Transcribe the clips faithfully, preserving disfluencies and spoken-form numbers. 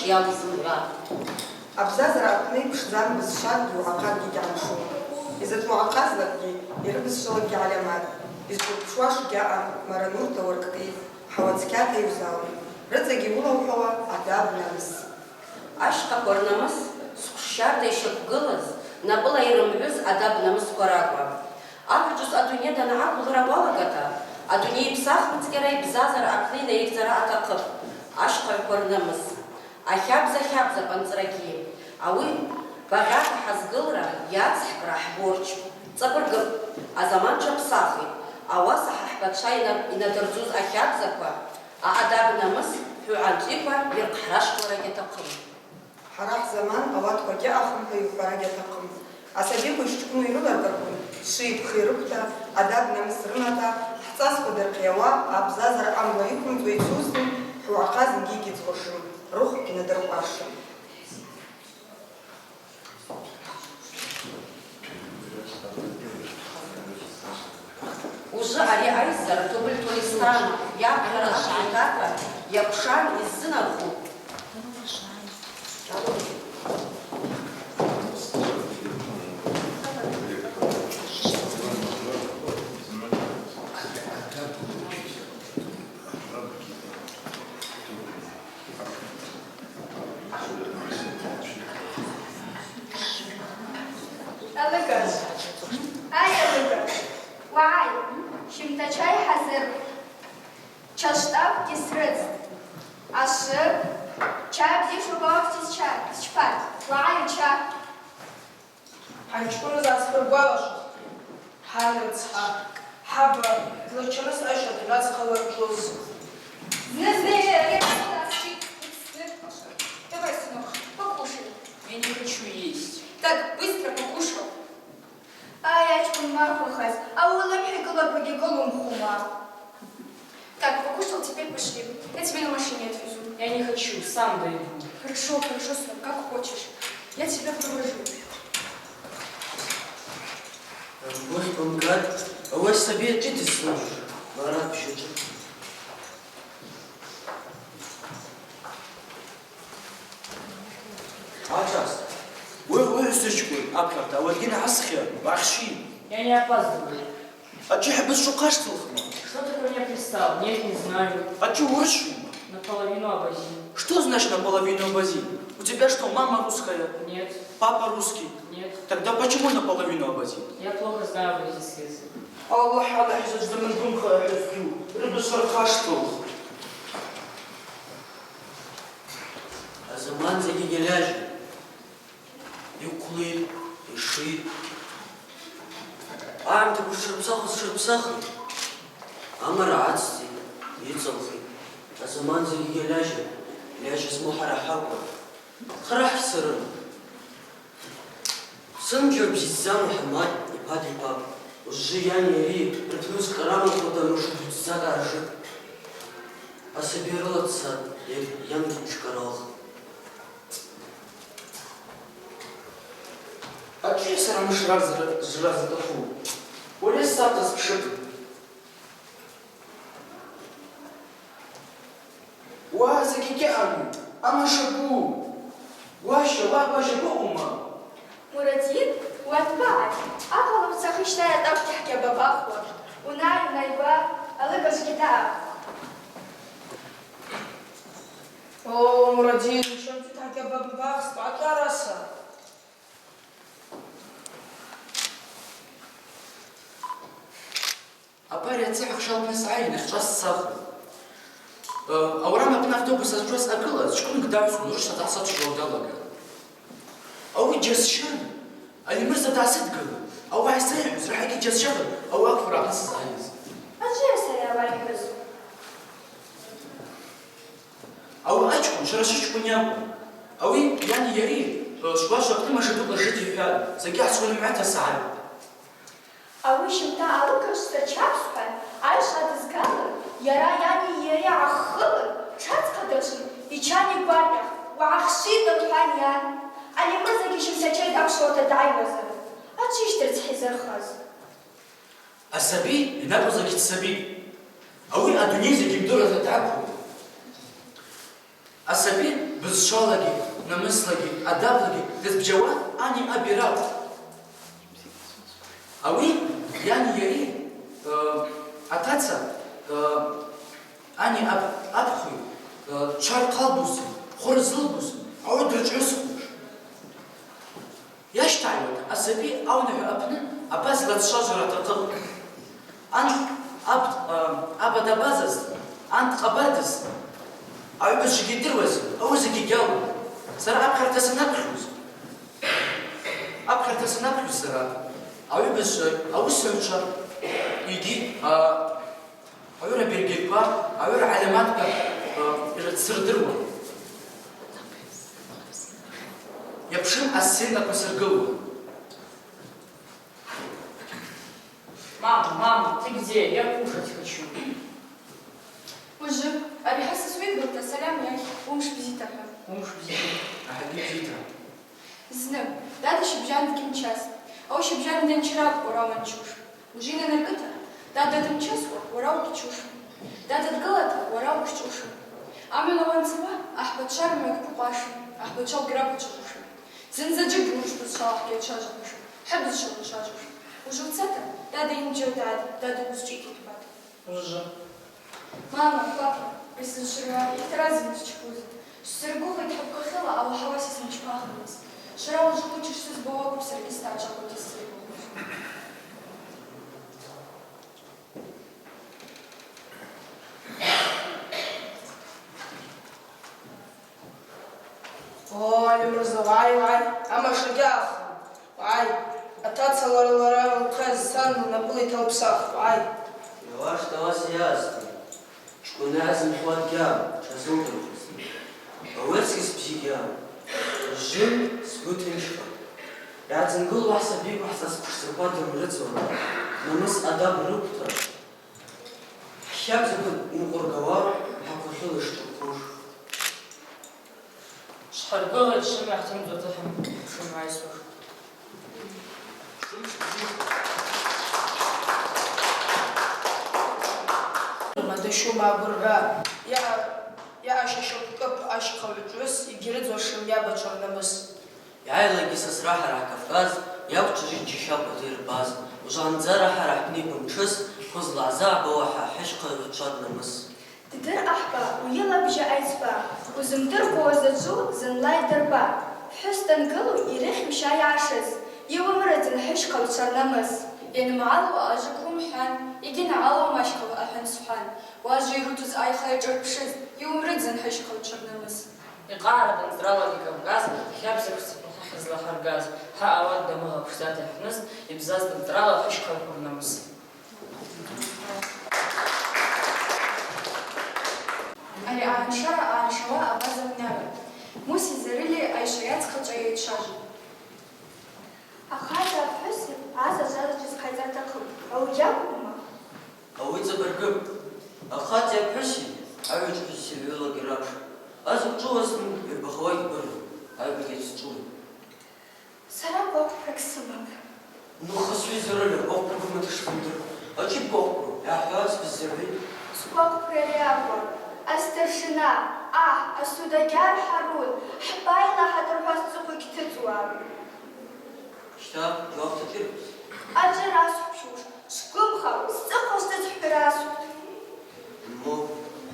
йалу зымгӏва. Абзазара апны йпшдзан бызшвакӏгьи уагӏахъакӏгьи гьамчӏун. Йзачӏву уагӏахъазлакӏгьи, йрыбызшвалагьи гьальаматӏ, йзчӏвырпшуаш гьаъам, маранурта уаркӏкӏи, хӏауа цкьата йузалун, рыцӏагьи йуылаухӏвауа адаб-намыс. Ащхъаква рнамыс сквшщарта йщаквгылыз, напӏыла йрымгӏвыз адаб-намысква ракӏвапӏ. Агӏвычӏвгӏвыс адуней дангӏаквылра уалагата, адуней йпсахмыцӏгьара йбзазара апны йнайыгдзара атахъыпӏ ащхъагӏвква рнамыс. Ахабза хабзапӏ анцӏрагьи. Ауи багъьата хӏазгылра, йацхӏкра хӏборч. Цӏабыргыпӏ, азаман тшапсахитӏ, ауаса хӏа хӏпачва йна-, йнадырдзуз ахабзаква, аадаб-намыс, хӏвы-гӏванцӏиква йырхъхӏрашкӏлара гьатахъым. Хӏара хӏзаман ауатква гьаъахым-хӏва йухӏвара гьатахъым. Асабиква йщчкӏвыну йрыларкӏырквын, шви-пхи рыквта, адаб-намыс рымата, хӏцӏасква дырхъйауа, абзазара амгӏва йыквымцӏуа йцузтын, хӏвы уагӏахъа зынгьи йгьицӏуашым, рухв гьнадыркъвашым. Ужвы ари айззара Тобыль Толистан йабгара ашвхъатата йакӏвшан йыззынарху. Алыгажв. Ай, алыгажв. Уагӏай, щымта чай хӏазыр. Чаз щтӏапӏгьи срыцӏтӏ. Ашвы, чай бзи шубауа сча-, счпатӏ. Уагӏай, уча. Хӏанчкӏвыныз гӏасхъыргвалашвахтӏ. Хӏан рыцхӏа, хӏаба, длаччаныс айща дгӏацӏхъала рчӏвыз. Зны-зны йари асчи йпсны. Давай, сынок, покушай. Я не хочу есть. Так, быстро покушал. Ай, ачкӏвын махвахаз, ауи лымхӏа йгылаквагьи гылумхума. Так, покушал, теперь пошли. Я тебя на машине отвезу. Я не хочу, сам дойду. Хорошо, хорошо, сынок, как хочешь. Я тебя провожу. Ой, памкат, ауи асаби ачӏи дызцун, лара пщучӏа. Ачаз. Уый, уый, сычкӏвын, апхьарта, ауадгьи нагӏасхйа, уахщи. Я не опаздываю. Ачи хӏбыз шухъаштылхма? Что ты ко мне пристал? Нет, не знаю. Ачи урысшума? Наполовину абазин. Что значит наполовину абазин? У тебя что, мама русская? Нет. Папа русский? Нет. Тогда почему наполовину абазин? Я плохо знаю абазинский язык. Аллах, Аллах, изаджда мындумха ахӏвызту, рыбызшва рхъаштылх. Азаман закӏгьи гьалажьын. Йхъвлитӏ, йшитӏ. Агӏмта бызшва рпсахуа сшырпсахын, амара гӏацӏцӏитӏ, йыцӏалхитӏ. Азаман закӏгьи гьалажьын, лажьа зму хӏара хӏакӏвын. Хъара хӏцарым. Сынжьа бзидздза Мухӏаммад йпа дипапӏ. Ужвы йани йари рпны зкъарамылхуата мыш дудздза дъаржытӏ. Асаби рыла дцатӏ, йа-, йангьи дшкӏаралхтӏ. Ачӏи сара мыш рарзра-, зраз атахъу. Уара сакъыз пшытӏ. Уа, закӏгьи гьаъам, амыш абу! Уаща, уа, уаща, баъума? Мурадин, уанбагӏай? Акъала уцахищта атӏакӏвгьи хӏгьабабахуа. Унай, унайгва, алыгажвгьи даъапӏ. О, Мурадин, щамцӏута хӏгьабабахстӏ, атӏа араса. Абар йаццахӏ ахъа апны сгӏайын, ахчӏва сцахын. Э, аурам апны автобус азчӏваз агылаз, чкӏвынкӏ дагӏвсуан, урысча дгӏасачважвауа далаган. Ауи джьасщан, Алимырза дгӏасыдгылын, ауи гӏайсайхӏвуз, рахӏагьи джьасщахын, ауи аквхара апны сызгӏайыз. Ачӏвыйа сара ауи йхӏвуз? Ауи ачкӏвын швара швычкӏвын йакӏвын. Ауи йани йари, э, швгвашв апны машин дукӏ ржитӏ йхӏватӏ, закӏгьи гьсгванымгӏвата сгӏайхтӏ. Ауи щымта алыгажв сачвапсхӏва, айшра дызгалын, йара йани йари гӏаххылын, тшацӏхъа дашын, йчан йгварнах, угӏахщитӏ, лхӏван йан. Алимырзагьи щымта чай даквшвауата дгӏайуазар. Ачвыйщта рыцхӏа йзырхаз? Асаби йнапӏ закӏгьи дсабитӏ. Ауи адуней закӏгьи йымдыруата даквын. Асаби Бызшвалагьи, намыслагьи, адаблагьи дызбжьауа ани аби ракӏвпӏ. Ауи йани йари, э, атаца, э, ани аб-, абхъви, э, чвар хъалбузтын, хвыр зылбузтын, ауи дырчӏвгӏвысхуш. Йащтагӏвуата асаби аунагӏва апны абазла дчважвара атахъыпӏ. Ан аб-, а, аба дабазазтын, ан дкъабардызтын, агӏвыбыжьгьи йдыруазтын, ауи закӏгьи гьалун. Сара апхьарта санапхьуз, апхьарта санапхьуз сара, агӏвыбыжьчва, ауысагӏвчва йгьи, а, Агӏвыра бергьырква, агӏвыра гӏаламатква, э, йырцырдыруа. Йапшын асценаква сыргылуа. Мама, мама, ты где? Я кушать хочу. Ужвы, ари хӏа сасуйгылта, сальам йайх, уымш бзита хӏва. Уымш бзита. Ахӏагьи бзита. Зны, дада щыбжьан дгьымчастӏ. Ауи щыбжьан данчаракӏ уара уанчуш. Ужвы йнанаркӏыта, дада дымчасуа уара угьчушым. Дада дгылата уара угьчӏушым. Амгӏва уанцауа, ахпа дшармуа йгьбукъвашым, ахпа дшалгра бучвагъвушым. Зынзаджвыкӏгьи уымш бызшвала хӏгьачважвагъвуш. Хӏыбызшва уачважвуш. Ужвы уцата, дада йынджьардатӏ, дада уызчӏвититбатӏ. Ужвы. Мама, папа, йсызшвыруа йхьтра зымгӏва счпуз. Сзыргвыгъитӏ хӏапхъахьыла ауахьала сисымчпахуз. Швара ужвы учӏвыш сызбауа акӏвпӏ саргьи стачӏа хъута сзыргвыгъуз. О, Алимырза, уагӏай, уагӏай, амаша гьаъахым. Уагӏай, атаца лара, лара лхъа зцан лнапӏыла йталпсах, уагӏай. Йауаштӏ ауаса йаъазтын. Чкӏвына йзынхауа дгьам тшазылдырхуазтын. Ауи ацкьыс бзи гьам. Жвым сгвы тынчхатӏ. Йгӏадзынгылуа хӏсабиква хӏцӏаспшдзаква дымрыдзуата, намыс-адаб рыквта. Хӏхабзаква нкъвыргауа хӏахъвахьыла йшчӏвырквуш. Швхъаргвыла йшвымгӏва хӏтымцӏуата хӏым-, хӏшымгӏвайсуш. Мадащума агвыргӏва, йа-, йаъаща щаквкӏыпӏ ащхъа гӏвычӏвгӏвыс, йгьрыдзуашым йабачва рнамыс. Йгӏайлагьи сасра хӏара Кавказ, йаквчважвитӏ чи щаквата йырбаз, ужвандзара хӏара хӏпны йгвымтшыз, хвызла гӏза гӏбауа хӏа хӏыщхъа гӏвычӏвгӏвад намыс. Ддыр, ахӏба, уыйла бжьы айцӏба, узымдыркъвауа заджву зынла йдырба. Пхӏвыс дангылу йрыхьмща йгӏашыз, йуымрыдзын хӏыщхъа гӏвычӏвгӏвад намыс. Йанымгӏалуа ажвакӏ уымхӏван, йгьйынагӏалуам ащхъа агӏвычӏвгӏвыс уымхӏван. Уажва йрутуз айхъа йашӏырпшыз, йуымрыдзын хӏыщхъа гӏвычӏвгӏвад намыс. Йкъаран анцӏралагьи Кавказ, хабзаква цӏыхъва хъазла хӏаргаз, хӏа ауат дамыгъа пшдзата йхӏныс, йбзазтӏ анцӏрала хӏыщхъа гӏвычӏвгӏвад намыс. Ари агӏаншара агӏаншауа абаза унагӏва. Муси Зарили айшвайа цхъачӏвайа йчважву. Ахъацӏи апхӏвыси аза-зазачва зхъайцӏа атахъыпӏ. Ауи гьакӏвма? Ауи цӏабыргыпӏ. Ахъацӏи апхӏвыси агӏвычӏвгӏвыс сивгӏвылагьи рапш. Аза учӏвыуазтын йырбахауа гьбыргъьун, айбагьи гьсчӏвыуан. Сара къвакъвпракӏ сымапӏ. Ну, хасуй, Зарили, къвакъвпракӏ умата шсымдыр. Ачиб къвакъвпракӏ, йгӏахӏва, сбыззыргӏвитӏ. Скъвакъвпракӏ йакӏвпӏ. Астаршина, ахӏ, асудагьар Хӏарун, хӏбайла хӏадырхӏваз сцӏыхъва йгьтыцӏуа. Щта, джьауап тачӏвыр. Ачӏвара асхӏвпшуш, сгвымха, сцӏыхъва сдзыцӏхӏвра асхӏвт. Ну,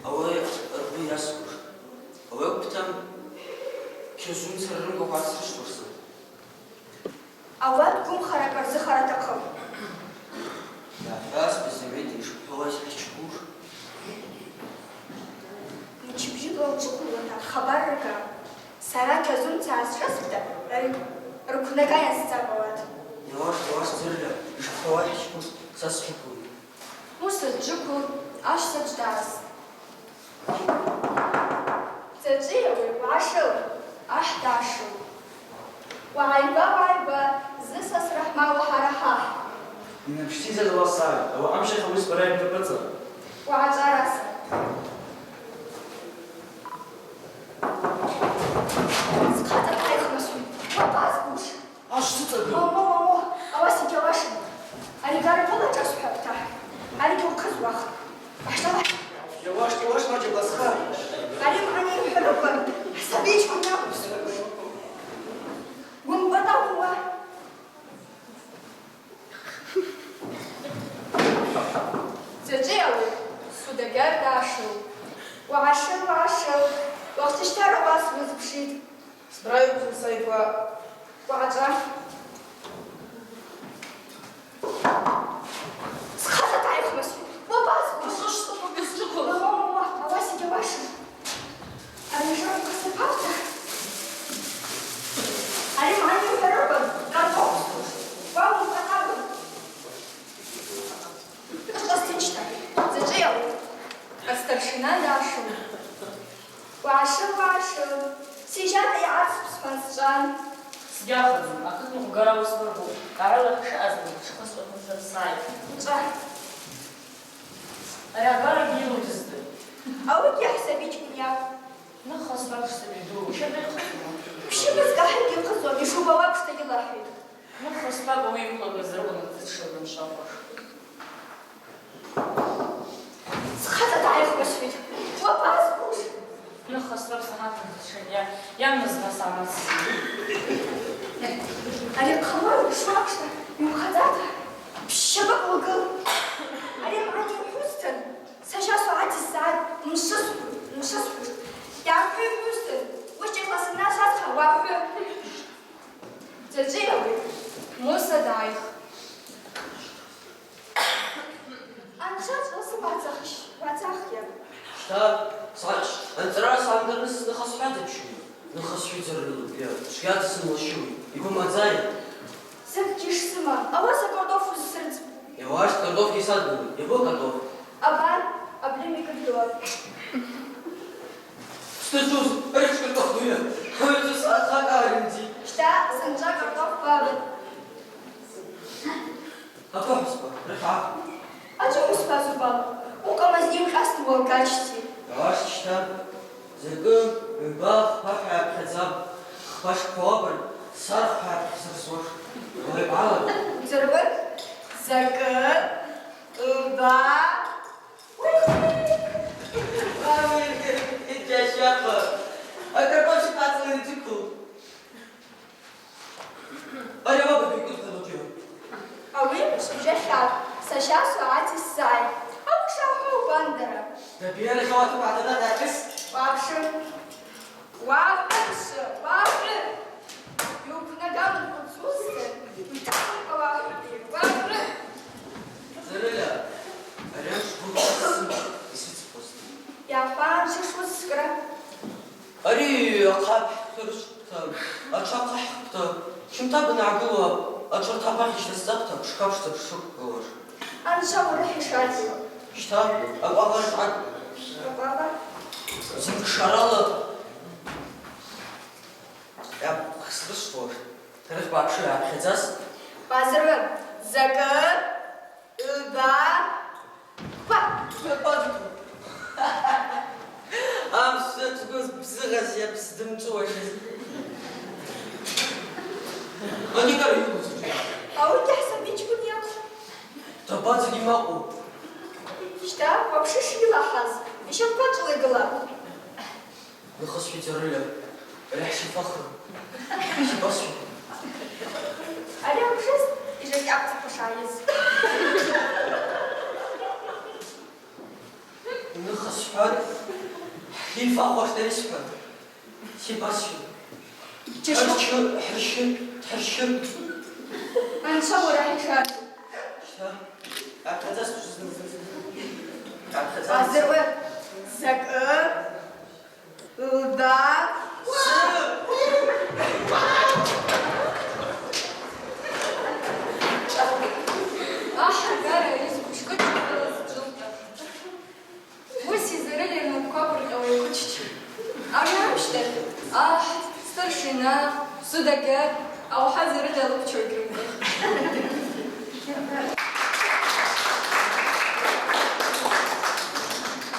ауи ргвы йасхӏвуш. Ауи акӏвпӏта, кьазунца рынкъваква ацрышвтуш закӏ. Ауат гвымхараква рзыхара атахъыпӏ. Йгӏахӏва, сбыззыргӏвитӏ, йшбхӏвауа йсхӏычпуш. Мчыбжьыкӏла уджвыквылуата хабар рга. Сара кьазунца йсашвта, р-, рквнакӏа йансцӏаб ауат. Йауаштӏ, йауаштӏ, Зарили, йшбхӏвауа йсхӏычпуш, са сджвыквылтӏ. Муса дджвыквылтӏ, ащ са дджвдаъастӏ. Дзачӏвыйа ауи, угӏашыл? Ахӏ дгӏашылтӏ. Угӏайгва, угӏайгва, зны сасра хӏмауа хӏара хӏахӏ. Йнапӏсиз йазала сагъьа, ауи амшах ауи сбара йбнапӏыцӏа. Угӏачӏвара са. Схъацӏа дгӏайхуан, уабазгуш? Ащ сыцӏагыл. Мамо, мамо, ауаса йгьауашым. Ари гара уыла шӏасхӏвапӏта. Аригьи ухъызуахпӏ. Башдала. Йауаштӏ, йауаштӏ, маджа басха. Ари магӏны йхӏварыквын, хӏсабичӏ Сара уазпшитӏ. Сбрайгвзу сайгва. Уагӏачӏва. Схъаза дгӏайхуа схвит. Уабазгуш? Ушвышвту кубизджыкву. Мама, мама, ауаса гьауашым. Ари жан хъаза папта. Ари мани ухӏварыквын, картоф схвыш. Уа ухъазагвын. Къачӏваз тынчта. Дзачӏвыйа? Астаршина дгӏашын. Уагӏашын, уагӏашын. Сиджьата йгӏацӏцӏпӏ схӏван счӏван. Сгьахъвыцуам, акытмакъ гара уысбаргву, къарала йшаъазла, тшхъа сцӏуа сай. Чӏва. Ари агара гьилу дыздыр. Ауи гьахӏ сабичкӏун йакӏвпӏ. Ныхас лапш сабиду, щардагъ хъазума? Пщыбызгӏа гьахӏ гьихъызуам, йшубауа апшта йылахӏвитӏ. Ныхас лакӏвпӏ ауи йыквлагаз рыгъвнагъ дзычвагылаз швахъваш. Схъаза дгӏайхуа схвит. Уабазгуш? Ныхас лакӏвпӏ сахьат дзычвагылаз, йа-, йамныз ма самац. Ари хъалуа йшуакӏвшта йухъазата пщыбакӏ угыл. Ари мрот йухӏвузтын, саша суагӏат йсзагӏат мшысху-, мшысхуш. Йахӏвуй йухӏвузтын, уыщчӏа классына швазхъа уахӏвы. Дзачӏвыйа ауи? Муса дгӏайх. Анцӏра чӏла сымбацахщ, уацахъйа. Щта, сачӏ, анцӏра сандырныс ныхас хӏвадзачу? Ныхас хӏвидзарнылупӏ, йа, швгьата сынлащуй, йгвы мадзай. Закӏгьи шсымам, ауаса картоф уызсырдз. Йауашт, картоф йсадгылу, йабу картоф? Абар, абри микродуа. Стачус, рыч картоф дуя. Хойчус ахакаринди. Щта, санчӏва картоф бабын. Ачӏвыхӏвыспа, рахӏа. Ачӏвыхӏвыспа зубал, укъамаз йымкъьасны уалгачти. Йауашт, щта. Закӏы, гӏвба, хпа хӏва йапхьадзапӏ. Хпа шпхьауабын, сархъ хӏва йапхьсырсуаш. Уалай бгӏала. Дзыргӏвы, закӏы, гӏвба. Уй! Уай, уй, уй, уй, джащахъа. Акӏаркъвача хъацӏла йджыквылтӏ. Ари ауаба бикӏвыдхъа лучӏа? Ауи мшибжьахьапӏ, саша суагӏат йсзгӏай. Ауи шахӏву убандара. Дабира хауата бгӏатада дакъис? Уапши. Уагӏвы, мшы, уагӏвы! Йуквнагамын хъуцузтын, йтахъумкӏва уагӏвы, уагӏвы! Зарыля, ари амш гвыгъра сыман йсыцӏхуазтын. Йахван, шишуцкӏра. Ари ахъа хӏхъыршвта, ачва ахъа хӏхъвта, чымта бангӏагылуа, ачварта апахь йщтасдзахта, пшкапшта пшукӏгылаш. Анша урыхӏ йшацӏу. Щта, акӏвала йшгӏакӏ. Акӏвала. Зынгшарала. Йа, хъсрышвтуаш. Тарих бапшу йгӏапхьадзаз. Базарб, закӏы, гӏвба, ква. Амшвтугваз бзыгъаз йа бздымчӏвуашыз. Аникар йылуцуджьа. Ауи гьахӏ сабичкӏун йакӏвпӏ. Табадзагьи макьу. Щта, уапши шйылахӏаз, йщапӏква чӏвылигила. Ныхас хӏвидзарыля, ари хӏшифахру. Хӏшибасу. Ари амшыз, йжакӏ йапӏ цӏаква шайыз. Ныхас хӏван, хӏлифахуаш дарис хӏван. Хӏшибасу. Чешу. Хӏырчы, хӏырчы, хӏырчы. Анша ура хӏишар. Щта. Атадзас чузназы. Атадзас. Азыр уе. Закӏы. Лда. Ахӏ агара йызквшкӏычкӏвалыз джьылта. Муси Зарыли рнапӏква къвыркъьауа йквыччитӏ. Ауи амщтахь ахӏ, старшина, судагер, ауахъ Зарыли алыпчуа йгьрымдахтӏ.